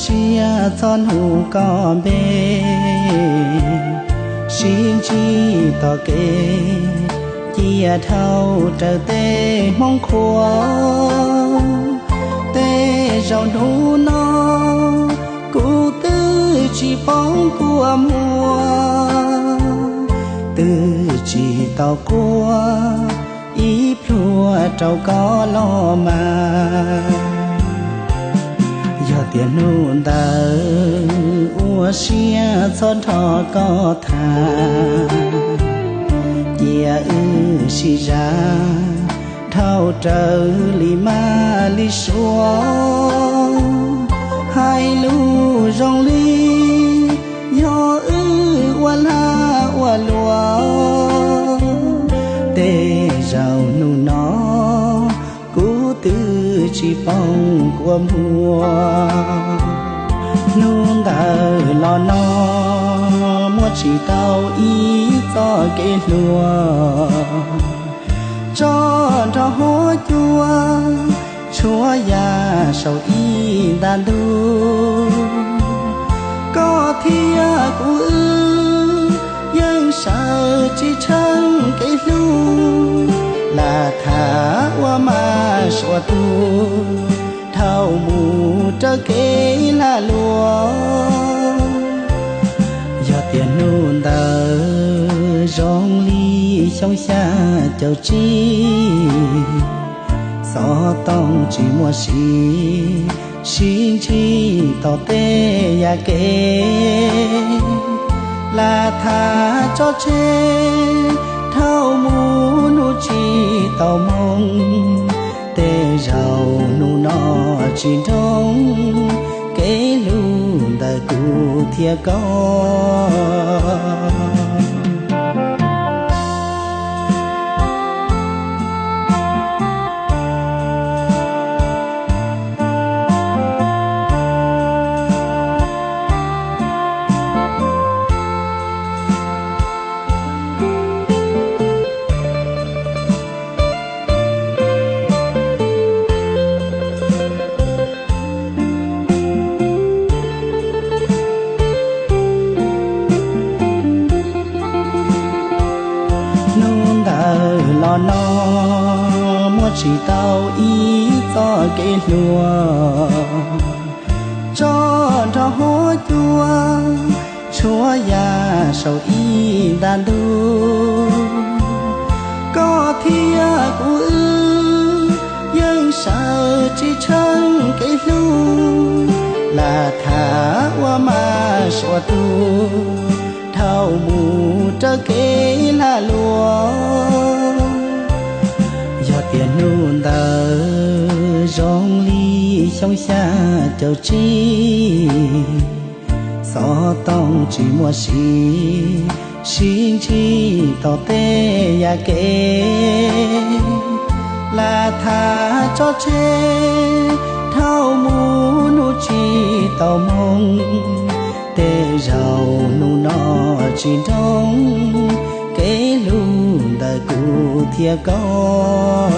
Siab txhob nug koj npe, sib ntsib tom kev, cia dhau raws tej hmoov qhuav. Tej zaum hnub no kuv twb tsis poob kua muag, twb tsis tau quaj ib pluag rau koj los mas. Yog tias hnub ntawd ua siab txhob nrog koj tham, cia wb sib zam dhau raws li maj li suav. Hais lus zoo li yog wb ua lag ua luam, tej zaum hnub no kuv twb tsis poob kua muag. Hnub ntawd los no muab tsis tau ib txoj kev hluas, tso nrho huab cua tshuab ya saum ib nta ntug. Koj thiab kuv wb yeej sawv tsis tsheej kev hlub, lam tham ua maj suav tuag dhau mus raws kev lag luam. Yog tias hnub ntawd zoo li xyoo xya caum tsib, xov tooj tsis muaj siv, sib ntsib tom tej yam kev, lam tham tso tseg dhau mus hnub tsis tau moo. Tej zaum hnub no tsis nroo kev hlub ntawm kuv thiab koj. Hnub ntawd los no muab tsis tau ib txoj kev hluas, tso nrho huab cua tshuab ya saum ib nta ntug. Koj thiab kuv wb yeej sawv tsis tsheej kev hlub, lam tham ua maj suav tuag dhau mus raws kev lag luam. Yog tias hnub ntawd zoo li xyoo xya caum tsib, xov tooj tsis muaj siv, sib ntsib tom tej yam kev, lam tham tso tseg dhau mus hnub tsis tau moo. Tej zaum hnub no tsis nroo kev hlub ntawm kuv thiab koj.